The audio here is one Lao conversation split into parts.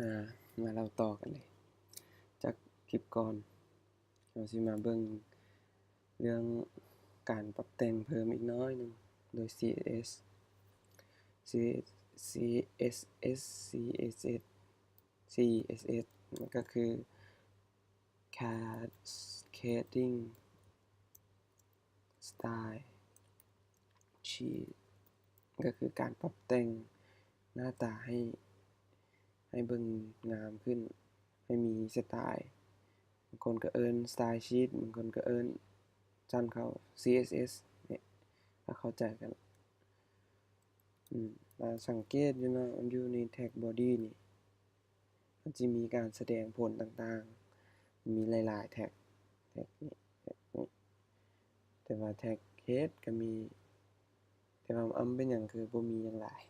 ອາ ມາເລົ່າຕໍ່ກັນເລີຍ. ຈາກຄລິບກ່ອນ ເຮົາຊິມາເບິ່ງເລື່ອງການປັບແຕ່ງເພີ່ມອີກໜ້ອຍໜຶ່ງໂດຍ CSS CSS CSS CSS ມັນກໍຄື Cascading Style Sheet ກໍຄືການປັບແຕ່ງໜ້າຕາໃຫ້ ໃຫ້ເບິ່ງງາມຂຶ້ນ, ໃຫ້ມີສະໄຕ. ບາງຄົນກໍເອີ້ນ Style Sheet, ບາງຄົນກໍເອີ້ນສັ້ນເຂົ້າ CSS ນີ້ ກໍເຂົ້າໃຈກັນ. ອາ ສັງເກດຢູ່ເນາະ, ຢູ່ໃນ Tag Body ນີ້ ມັນຈະມີການສະແດງຜົນຕ່າງໆ, ມີຫຼາຍໆ tag, tag ນີ້ tag ນີ້ ແຕ່ວ່າ tag head ກໍມີ, ແຕ່ວ່າ ອຳ ເປັນຫຍັງຄືບໍ່ມີຫຍັງຫຼາຍ?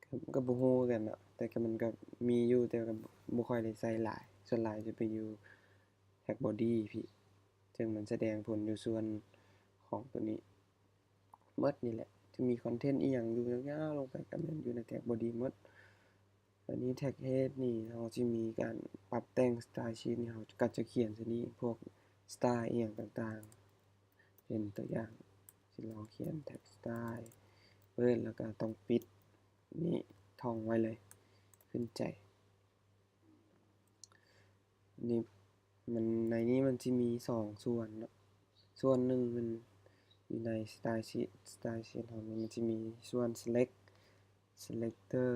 ກໍ ກໍບໍ່ຮູ້ຄືກັນເນາະ, ແຕ່ກໍມັນກໍມີຢູ່, ແຕ່ກໍບໍ່ຄ່ອຍໄດ້ໃຊ້ຫຼາຍ, ສ່ວນຫຼາຍຈະໄປຢູ່ Tag Body ພີ້, ເຊິ່ງມັນສະແດງຜົນຢູ່ສ່ວນຂອງຕົວນີ້ໝົດນີ້ແຫຼະ, ຈະມີຄອນເທັນອີ່ຫຍັງຢູ່ຍາວໆລົງໄປ ກໍແມ່ນຢູ່ໃນ Tag Body ໝົດ. ບາດນີ້ Tag Head ນີ້ ເຮົາຊິມີການປັບແຕ່ງ Style Sheet ນີ້ ເຮົາກໍຈະຂຽນໃສ່ນີ້ ພວກ Style ອີ່ຫຍັງຕ່າງໆ. ເປັນຕົວຢ່າງ ຊິລອງຂຽນ Tag Style ເປີດ ແລ້ວກໍຕ້ອງປິດ ນີ້ ທ່ອງໄວ້ເລີຍ ຂຶ້ນໃຈ. ນີ້ມັນ ໃນນີ້ມັນຊິມີສອງສ່ວນເນາະ, ສ່ວນໜຶ່ງມັນຢູ່ໃນ Style Sheet, Style Sheet ຂອງມັນ ມັນຊິມີສ່ວນ Select, Selector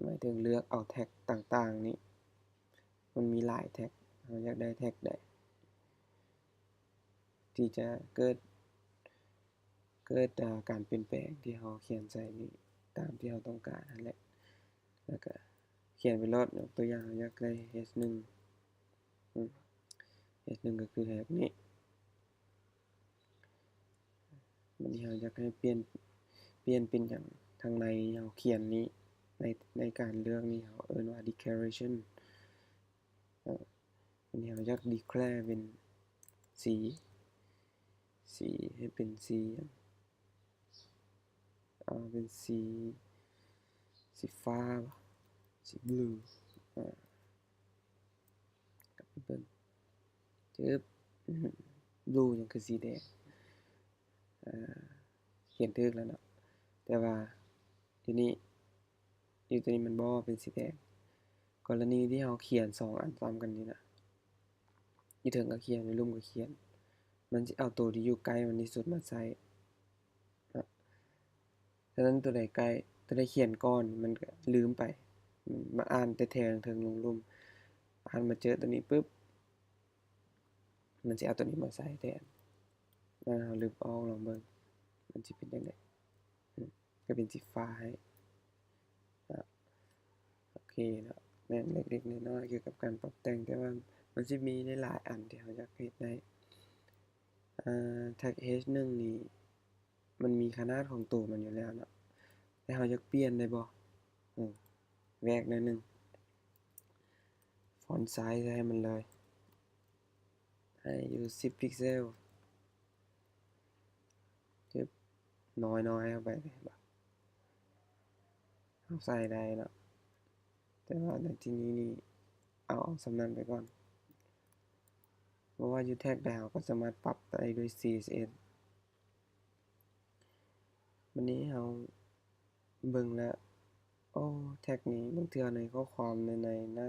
ໝາຍເຖິງເລືອກເອົາ tag ຕ່າງໆ ນີ້ ມັນມີຫຼາຍ tag, ເຮົາຢາກໄດ້ tag ໃດ ທີ່ຈະເກີດ ເກີດ ອາ ການປ່ຽນແປງທີ່ເຮົາຂຽນໃສ່ນີ້ ຕາມທີ່ເຮົາຕ້ອງການຫັ້ນແຫຼະ. ແລ້ວກະຂຽນໄປໂລດ, ຍົກຕົວຢ່າງ ເຮົາຢາກໄດ້ H ໜຶ່ງ ອາ H ໜຶ່ງ ກໍຄື H ນີ້. ບາດນີ້ເຮົາຢາກໃຫ້ປ່ຽນ ປ່ຽນເປັນຫຍັງ? ທາງໃນເຮົາຂຽນນີ້ ໃນ ໃນການເລືອກນີ້ ເຮົາເອີ້ນວ່າ Declaration. ອາ ອັນນີ້ເຮົາຢາກ declare ເປັນສີ ສີໃຫ້ເປັນສີຫຍັງ? ເອົາເປັນສີ ສີຟ້າບໍ? ສີ blue. ອາ ກັບໄປເບິ່ງ ຈຶບ blue ຫຍັງຄືສີແດງ? ອາ ຂຽນຖືກແລ້ວເນາະ, ແຕ່ວ່າຢູ່ນີ້ ຢູ່ຕົວນີ້ມັນບໍ່ເປັນສີແດງ. ກໍລະນີທີ່ເຮົາຂຽນສອງອັນຊ້ຳກັນນີ້ນະ, ຢູ່ເທິງກໍຂຽນ ຢູ່ລຸ່ມກໍຂຽນ, ມັນຊິເອົາຕົວທີ່ຢູ່ໃກ້ມັນທີ່ສຸດມາໃສ່ນະ. ສະນັ້ນຕົວໃດໃກ້ ຕົວໃດຂຽນກ່ອນ ມັນກໍລືມໄປ, ມາອ່ານແຕ່ແຖວເທິງລົງລຸ່ມ, ອ່ານມາເຈີຕົວນີ້ປຶບ ມັນຊິເອົາຕົວນີ້ມາໃສ່ແທນ. ແລ້ວເຮົາລຶບອອກ ລອງເບິ່ງ ມັນຊິເປັນຈັ່ງໃດ. ອືມ ກໍເປັນສີຟ້າໃຫ້. ອາ ໂອເຄເນາະ, ແມ່ນເລັກໆນ້ອຍໆ ກ່ຽວກັບການປັບແຕ່ງ, ແຕ່ວ່າມັນຊິມີຫຼາຍໆອັນທີ່ເຮົາຢາກເຮັດໄດ້. ອາ Tag H ໜຶ່ງນີ້ ມັນມີຂະໜາດຂອງໂຕມັນຢູ່ແລ້ວເນາະ, ແຕ່ເຮົາຢາກປ່ຽນໄດ້ບໍ່? ເອີ ແວກໜ້ອຍໜຶ່ງ, font size ໃສ່ໃຫ້ມັນເລີຍ, ໃຫ້ຢູ່ສິບພິກເຊວ. ຈຶບ ນ້ອຍໆເຂົ້າໄປເລີຍ. ເຮົາໃສ່ໄດ້ເນາະ, ແຕ່ວ່າໃນທີ່ນີ້ນີ້ ເອົາ ເອົາສ່ຳນັ້ນໄປກ່ອນ, ເພາະວ່າຢູ່ tag ໃດເຮົາກໍສາມາດປັບໄດ້ດ້ວຍ CSS. ບາດນີ້ເຮົາເບິ່ງແລ້ວ ໂອ້ tag ນີ້ ບາງເທື່ອໃນຂໍ້ຄວາມໃນ ໃນໜ້າ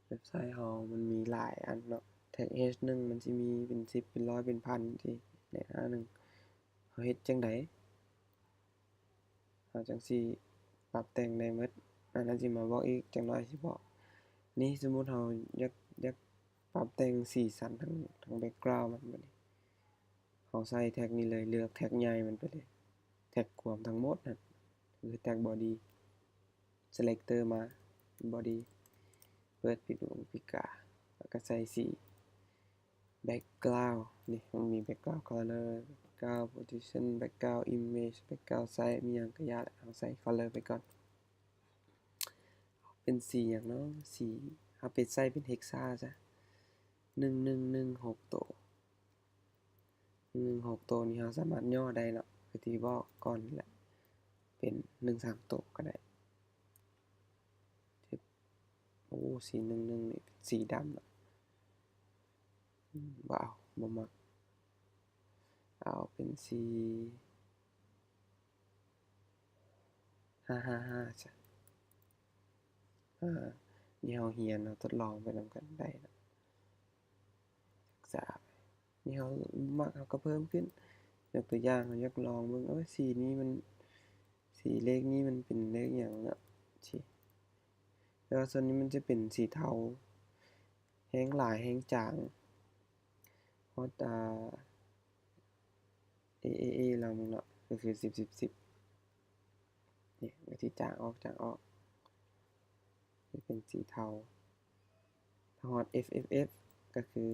ເວັບໄຊເຮົາ ມັນມີຫຼາຍອັນເນາະ, tag H ໜຶ່ງ ມັນຊິມີເປັນສິບ ເປັນຮ້ອຍ ເປັນພັນ ຈັ່ງຊີ້ ໃນໜ້າໜຶ່ງ. ເຮົາເຮັດຈັ່ງໃດ ເຮົາຈັ່ງຊິປັບແຕ່ງໄດ້ໝົດ? ອັນນັ້ນຊິມາບອກອີກ, ຈັກໜ້ອຍຊິບອກ. ນີ້ສົມມຸດເຮົາຢາກ ຢາກປັບແຕ່ງສີສັນທາງ ທາງ background ມັນ. ບາດນີ້ເຮົາໃສ່ tag ນີ້ເລີຍ, ເລືອກ tag ໃຫຍ່ມັນໄປເລີຍ, tag ກວມທັງໝົດຫັ້ນ ຄື tag body. Selector ມາ body, ເປີດ ປິດ ປິກາ ແລ້ວກໍໃສ່ສີ. Background ນີ້ ມັນມີ background color, background position, background image, background size ມີຫຍັງກໍຢ່າແຫຼະ, ເຮົາໃສ່ color ໄປກ່ອນ. ເອົາເປັນສີຫຍັງເນາະ? ສີ ເຮົາໄປໃສ່ເປັນ hexa ຊະ, ໜຶ່ງໜຶ່ງໜຶ່ງຫົກໂຕ. ໜຶ່ງຫົກໂຕນີ້ເຮົາສາມາດຫຍໍ້ໄດ້ເນາະ, ຄືທີ່ບອກກ່ອນແຫຼະ, ເປັນໜຶ່ງສາມໂຕກໍໄດ້. ຜູ້ ສີ່ໜຶ່ງໜຶ່ງນີ້ເປັນສີດຳເນາະ. ອືມ ບໍ່ເອົາ ບໍ່ມັກ. ເອົາເປັນສີ ຫ້າຫ້າຫ້າ ຊະ. ອາ ນີ້ເຮົາຮຽນ ເຮົາທົດລອງໄປນຳກັນໄດ້ເນາະ. ສຶກສາ ນີ້ເຮົາມັກ ເຮົາກໍເພີ່ມຂຶ້ນ. ຍົກຕົວຢ່າງ ເຮົາຢາກລອງເບິ່ງ ໂອ້ຍ ສີນີ້ມັນ ສີເລກນີ້ມັນເປັນເລກຫຍັງເນາະ ຊີ້. ແຕ່ວ່າສ່ວນນີ້ມັນຈະເປັນສີເທົາ ແຮງຫຼາຍແຮງຈາງ ຮອດ ອາ ເອ ເອ ເອ ລາວເນາະ ກໍຄື ສິບ ສິບ ສິບ ນີ້ ມັນຊິຈາງອອກ ຈາງອອກ ຈະເປັນສີເທົາ. ຖ້າຮອດ ເອັຟ ເອັຟ ເອັຟ ກໍຄື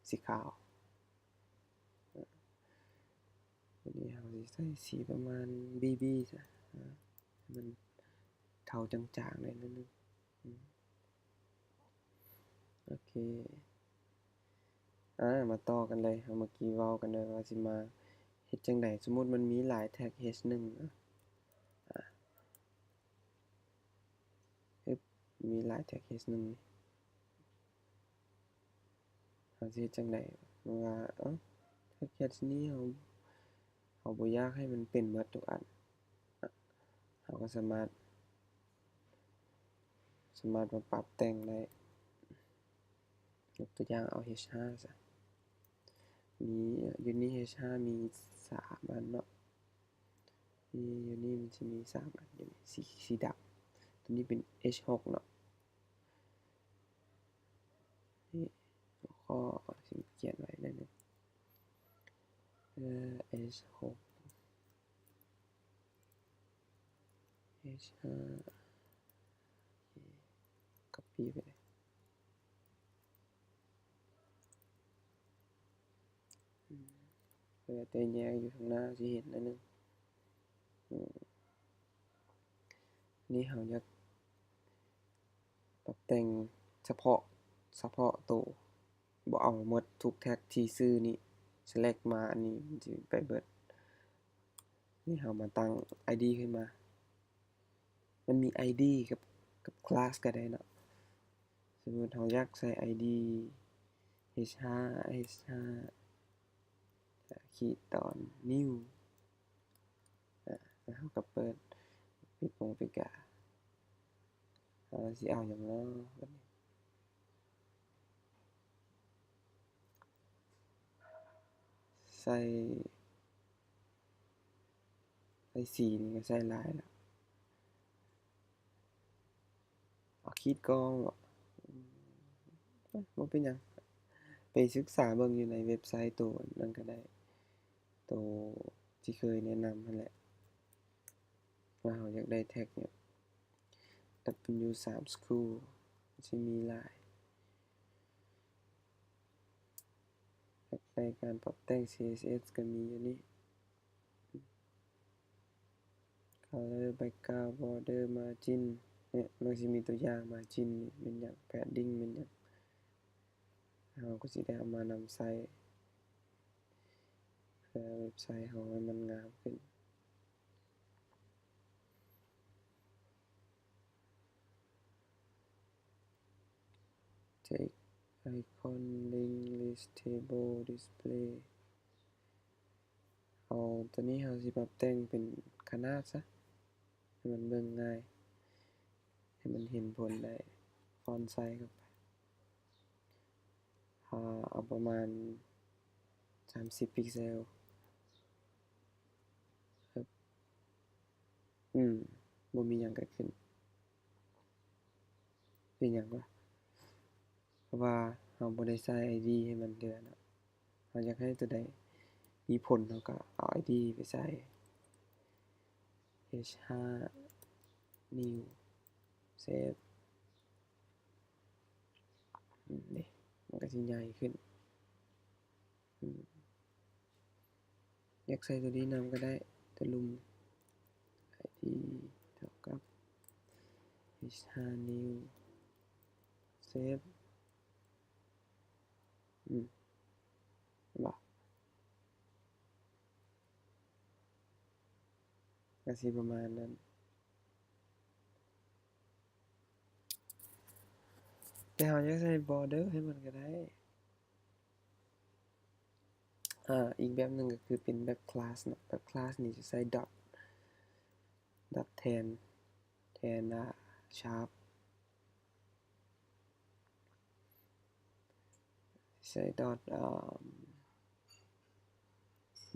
ສີຂາວ. ບາດນີ້ເຮົາຊິໃສ່ສີປະມານ ບີບີ ຊະ ໃຫ້ມັນເທົາຈາງໆ ໜ້ອຍໜຶ່ງ. ອືມ ໂອເຄ ອາ ມາຕໍ່ກັນເລີຍ. ເຮົາເມື່ອກີ້ເວົ້າກັນໄດ້ວ່າຊິມາເຮັດຈັ່ງໃດ ສົມມຸດມັນມີລາຍແທັກ ເອັດ ໜຶ່ງ ອາ ອຶບ ມີລາຍແທັກ ເອັດ ໜຶ່ງ ເຮົາຊິເຮັດຈັ່ງໃດ? ເພາະວ່າ ເອົ້າ ແທັກ ເອັດ ນີ້ເຮົາ ເຮົາບໍ່ຢາກໃຫ້ມັນເປັນເບິດທຸກອັນ. ເຮົາກໍສາມາດ ສາມາດມາປັບແຕ່ງໄດ້. ຍົກຕົວຢ່າງເອົາ ເອັດ ຫ້າ ຊະ ມີ ຢູ່ນີ້ ເອັດ ຫ້າ ມີສາມອັນເນາະ. ນີ້ ຢູ່ນີ້ມັນຊິມີສາມອັນຢູ່ນີ້ ສີ ສີດຳ. ຕົວນີ້ເປັນ ເອັດ ຫົກ ເນາະ. ນີ້ ຂໍ ຂໍຂຽນໄວ້ໜ້ອຍໜຶ່ງ ເອີ ເອັດ ຫົກ ເອັດ ຫ້າ ໂອເຄ ກັອບປີ້ໄປເລີຍ. ອືມ ເອີ ແຕ່ແຍງຢູ່ຂ້າງໜ້າຊິເຫັນໜ້ອຍໜຶ່ງ. ອືມ ນີ້ເຮົາຢາກປັບແຕ່ງສະເພາະ ສະເພາະໂຕ ບໍ່ເອົາໝົດທຸກແທັກທີ່ຊື່ນີ້ ເຊເລັກມາ ອັນນີ້ມັນຊິໄປເບິດ. ນີ້ເຮົາມາຕັ້ງໄອດີຂຶ້ນມາ. ມັນມີໄອດີກັບ ກັບຄລາສກໍໄດ້ເນາະ. ສົມມຸດເຮົາຢາກໃສ່ໄອດີ ເອັດ ຫ້າ ເອັດ ຫ້າ ຂີດຕອນ new ອາ ແລ້ວເຮົາກໍເປີດ ປິດໂປງປີກາ. ເຮົາຊິເອົາຫຍັງເນາະບັດນີ້? ໃສ່ ໃສ່ສີນີ້ກໍໃສ່ຫຼາຍລະ. ເອົາຂີດກ້ອງເບາະ? ບໍ່ເປັນຫຍັງ ໄປສຶກສາເບິ່ງຢູ່ໃນເວັບໄຊໂຕນັ້ນກໍໄດ້ ໂຕທີ່ເຄີຍແນະນຳຫັ້ນແຫຼະ ວ່າເຮົາຢາກໄດ້ແທັກຫຍັງ. ດັບເບິນຢູສາມສະກູ ມັນຊິມີຫຼາຍ. ໃນການປັບແຕ່ງ ຊີເອສເອສ ກໍມີຢູ່ນີ້ color background border margin ເນຍ ມັນຊິມີຕົວຢ່າງ margin ນີ້ແມ່ນຫຍັງ padding ແມ່ນຫຍັງ ເຮົາກໍຊິໄດ້ເອົາມານຳໃຊ້ ເພື່ອເວັບໄຊເຮົາໃຫ້ມັນງາມຂຶ້ນ. Text icon link list table display ເອົາຕົວນີ້ ເຮົາຊິປັບແຕ່ງເປັນຂະໜາດຊະ ໃຫ້ມັນເບິ່ງງ່າຍ ໃຫ້ມັນເຫັນຜົນໄດ້. ຟອນໄຊເຂົ້າໄປ ເອົາປະມານສາມສິບພິກເຊວ. ອືມ ບໍ່ມີຫຍັງເກີດຂຶ້ນ. ເປັນຫຍັງວະ? ເພາະວ່າເຮົາບໍ່ໄດ້ໃສ່ໄອດີໃຫ້ມັນເທື່ອເນາະ. ເຮົາຢາກໃຫ້ຕົວໃດມີຜົນ ເຮົາກໍເອົາໄອດີໄປໃສ່ ເອັດຫ້າ new save ອືມ ນີ້ ມັນກໍຊິໃຫຍ່ຂຶ້ນ. ອືມ ຢາກໃສ່ຕົວນີ້ນຳກໍໄດ້ ຕົວລຸ່ມ ໄອດີ ເທົ່າກັບ ເອັດຫ້າ new save ອືມ ເຫັນບໍ່? ກໍຊິປະມານນັ້ນ. ແຕ່ເຮົາຢາກໃສ່ border ໃຫ້ມັນກໍໄດ້. ອາ ອີກແບບໜຶ່ງກໍຄືເປັນແບບ class ເນາະ, ແບບ class ນີ້ຈະໃສ່ dot dot ແທນ ແທນ ອາ sharp ໃສ່ dot ອາ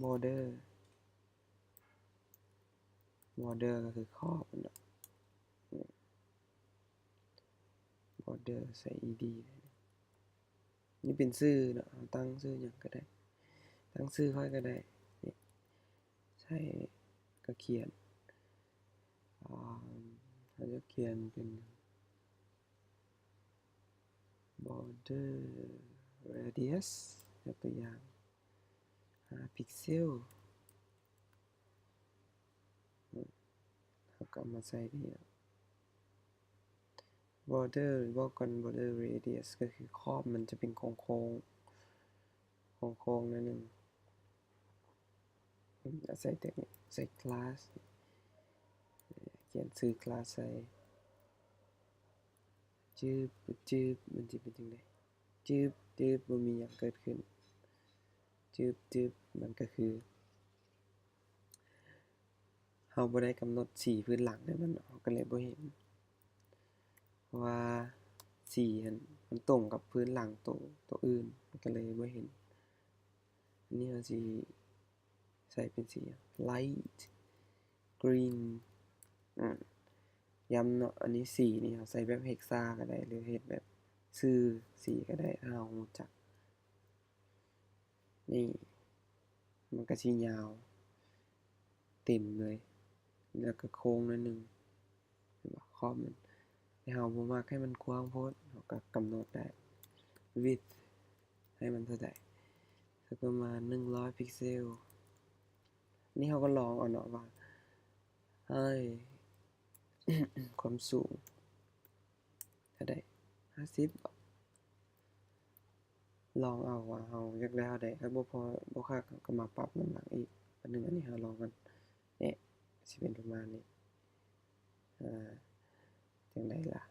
border, border ກໍຄືຂອບເນາະ, border ໃສ່ ed. ນີ້ເປັນຊື່ເນາະ, ເຮົາຕັ້ງຊື່ຫຍັງກໍໄດ້, ຕັ້ງຊື່ຂ້ອຍກໍໄດ້. ນີ້ ໃສ່ ກໍຂຽນ ອາ ເຮົາຈະຂຽນເປັນ border radius ຍົກຕົວຢ່າງ ຫ້າ pixel. ເຮົາກໍເອົາມາໃສ່ນີ້ເນາະ. Border ເວົ້າກ່ອນ border radius ກໍຄືຂອບມັນຈະເປັນໂຄ້ງໆ ໂຄ້ງໆໜ້ອຍໜຶ່ງ. ອາ ໃສ່ແຕ່ນີ້ ໃສ່ class ຂຽນຊື່ class ໃສ່ ຈືບ ຈືບ ມັນຊິເປັນຈັ່ງໃດ? ຈືບ ຈືບ ບໍ່ມີຫຍັງເກີດຂຶ້ນ. ຈືບ ຈືບ ມັນກໍຄື ເຮົາບໍ່ໄດ້ກຳນົດສີພື້ນຫຼັງໃຫ້ມັນເນາະ, ເຮົາກໍເລີຍບໍ່ເຫັນ ເພາະວ່າສີຫັ້ນມັນຕົງກັບພື້ນຫຼັງໂຕ ໂຕອື່ນ, ມັນກໍເລີຍບໍ່ເຫັນ. ອັນນີ້ເຮົາຊິໃສ່ເປັນສີ light green. ອາ ຢ້ຳເນາະ, ອັນນີ້ສີນີ້ເຮົາໃສ່ແບບ hexa ກໍໄດ້ ຫຼືເຮັດແບບຊື່ສີກໍໄດ້ ຖ້າເຮົາຮູ້ຈັກ. ນີ້ມັນກະຊິຍາວເຕັມເລີຍ ແລ້ວກະໂຄ້ງໜ້ອຍໜຶ່ງ ເຫັນບໍ່? ຂອບມັນ ແຕ່ເຮົາບໍ່ມັກໃຫ້ມັນກວ້າງໂພດ, ເຮົາກະກຳນົດໄດ້ width ໃຫ້ມັນເທົ່າໃດ ສັກປະມານໜຶ່ງຮ້ອຍພິກເຊວ. ນີ້ເຮົາກະລອງເອົາເນາະວ່າ ເອີຍ ຄວາມສູງເທົ່າໃດ? ຫ້າສິບບໍ? ລອງເອົາວ່າເຮົາຢາກໄດ້ເທົ່າໃດ, ຖ້າບໍ່ພໍ ບໍ່ຄັກເຮົາກະມາປັບນຳຫຼັງອີກ. ອັນໜຶ່ງ ອັນນີ້ເຮົາລອງກ່ອນ. ເນາະ ຊິເປັນປະມານນີ້. ອາ ຈັ່ງໃດລະ?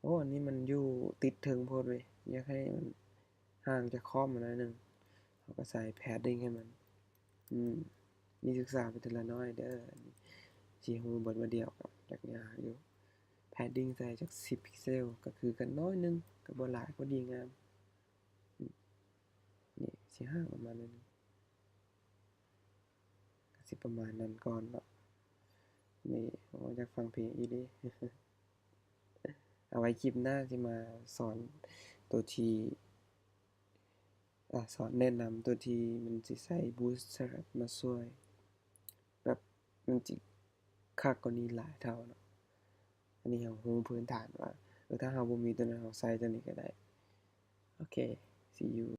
ໂອ້ ອັນນີ້ມັນຢູ່ຕິດເທິງໂພດເວີຍ, ຢາກໃຫ້ມັນຫ່າງຈາກຂອບມັນໜ້ອຍໜຶ່ງ. ເຮົາກະໃສ່ padding ໃຫ້ມັນ. ອືມ ນີ້ສຶກສາໄປເທື່ອລະໜ້ອຍເດີ, ອັນນີ້ຊິຮູ້ເບິດມື້ດຽວກໍຢາກຍາກຢູ່. padding ໃສ່ຈັກສິບພິກເຊວ ກໍຄືກັນໜ້ອຍໜຶ່ງ, ກໍບໍ່ຫຼາຍ, ພໍດີງາມ. ອືມ ນີ້ຊິຫ່າງອອກມາໜ້ອຍໜຶ່ງ, ກໍຊິປະມານນັ້ນກ່ອນເນາະ. ນີ້ ໂອ້ ຢາກຟັງເພງອີ່ຫຼີ. ເອົາໄວ້ຄລິບໜ້າຊິມາສອນໂຕທີ່ ອາ ສອນແນະນຳໂຕທີ່ມັນຊິໃຊ້ Bootstrap ມາຊ່ວຍ, ແບບມັນຊິຄັກກວ່ານີ້ຫຼາຍເທົ່າເນາະ. ອັນນີ້ເຮົາຮູ້ພື້ນຖານວ່າ ເອີ ຖ້າເຮົາບໍ່ມີໂຕນັ້ນ ເຮົາໃຊ້ໂຕນີ້ກະໄດ້. ໂອເຄ see you.